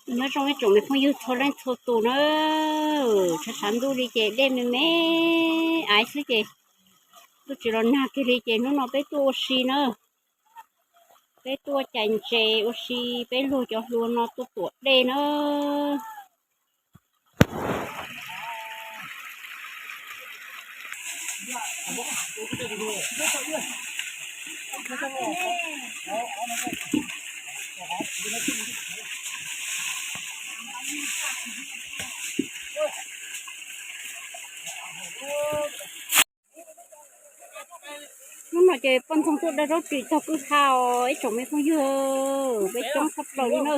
Nyob zoo ib tsoom me phooj ywg txhua leej txhua tus na, tshav tshav ntuj li ces dej me me aiv xwb ces ntuj tsis los nag kiag li ces hnub no peb tuaj ua si na. Peb tuaj cais ntses ua si, peb luag cov hlua no tuaj tuam dej na. Hnub no ces poj ntxoog tuaj da zaub ris tog kwj ha os ib tsoom me phooj ywg, peb coob tshaj plaws li na.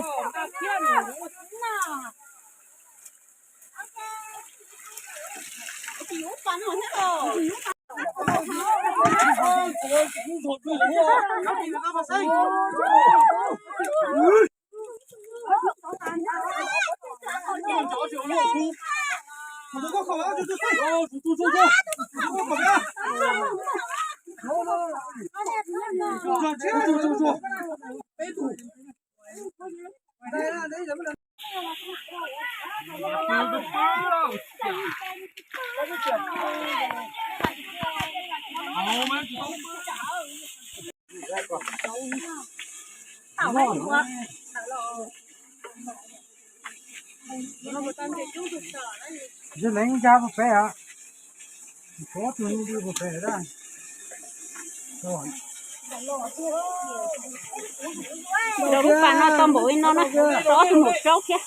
Lub pas no tau npaum li no na, tau ob tug maum plaub thiab.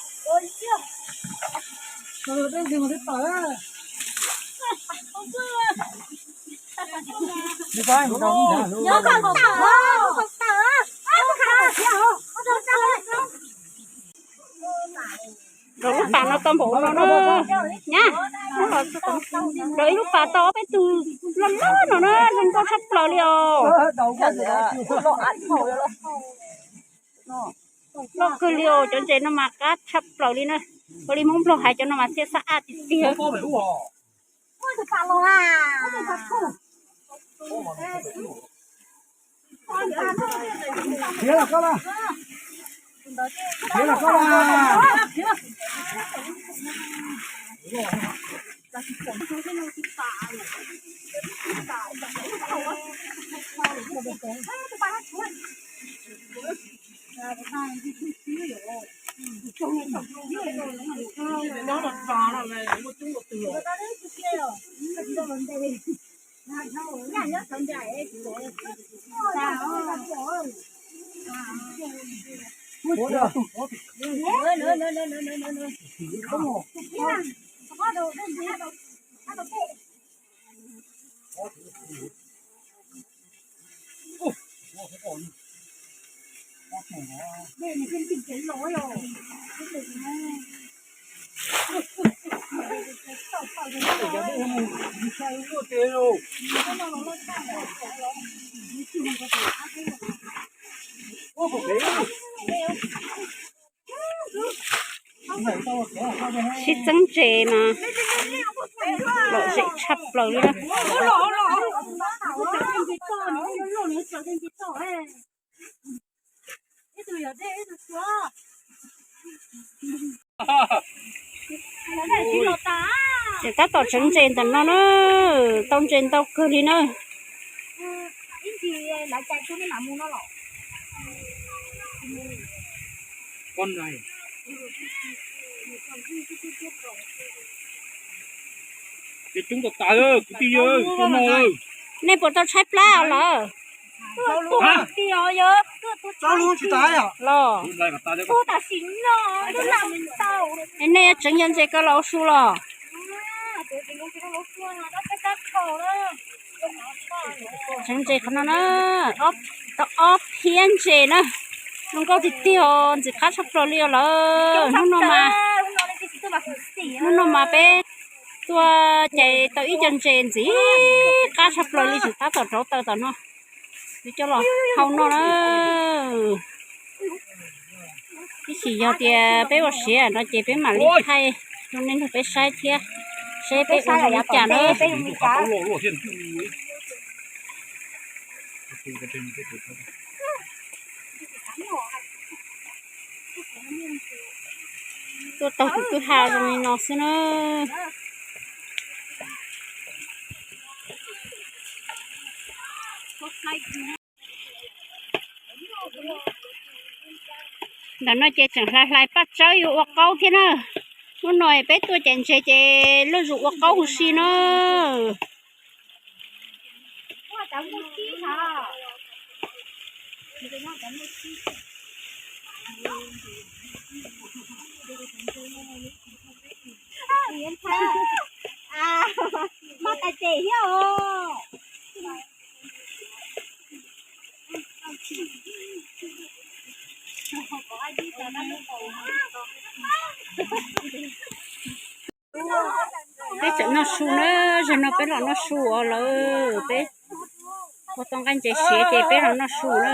Rau lub pas no tau npaum no na. Nyab, rau ib lub pas tau ob peb tug loj loj no na, zoo nkauj tshaj plaws li os. Loj kawg li os, cov ntses no mas qab tshaj plaws li na. Ua li Hmoob Nplog hais cov no mas xiab xab aj tiag tiag. Sib txeeb ntses mas lom zem tshaj plaws li na. Ces tab tom tseev ntses ntawm no na, tau ntses ntau kawg li na. Nej puas tau tshaib plab lawm? Los, nej tseev yog ntses ko los ua su los? Tseev ntses qhov no na, tau ob phiab ntses na. Zoo nkauj tiag tiag os, ntxim qab tshaj plaws li os lawm. Hnub no mas, hnub no mas peb tuaj cais tau ib co ntses ntxim qab tshaj plaws li, tseem tab tom rauv taws tom no. Yuav coj los hau noj na. Tab sis yog tias peb ua siav no ces peb mam li thaij rau nej nrog peb saib thiab, seb peb ua zoo li cas na. Tuaj taug tus kwj ha zoo li no xwb na. Ntawm no ces tseem hlais hlais paj tsawb yuav ua qaub thiab na. Hnub no peb tuaj caij ntses ces loj zus ua qaub huv si na. Maj tas ces thiab os. Peb tseem noj su na, zaum no peb los noj su os lawm, peb ua tau nqaij ntses siav ces peb los noj su na.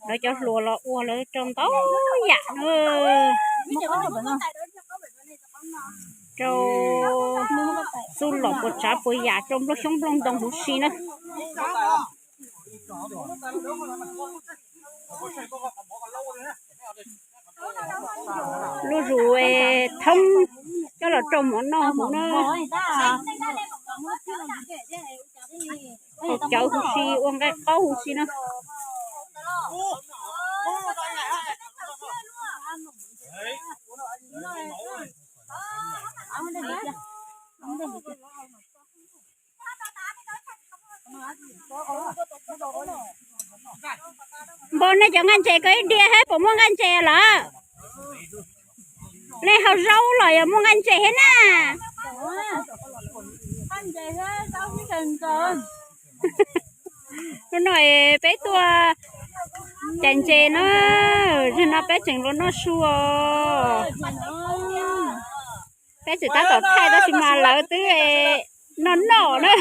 Lawv cov hluas los ua lawv rau ntau yam na, rau txuj lom puas tsav puas yam, rau nplooj xyoob nplooj ntoo huv si na. Lub zus thoob coj los rau mov noj huv na. Haus cawv huv si, ua nqaij qaub huv si na. Npawg, nej cov nqaij ntses koj ib diav thiab puas muaj nqaij ntses lawm? Nej haus zaub los yog muaj nqaij ntses thiab na? Hnub no peb tuaj caij ntses na, zaum no peb tseem los noj su os. Peb tseem tab tom thaij tab sis mas lawv twb noj noj na.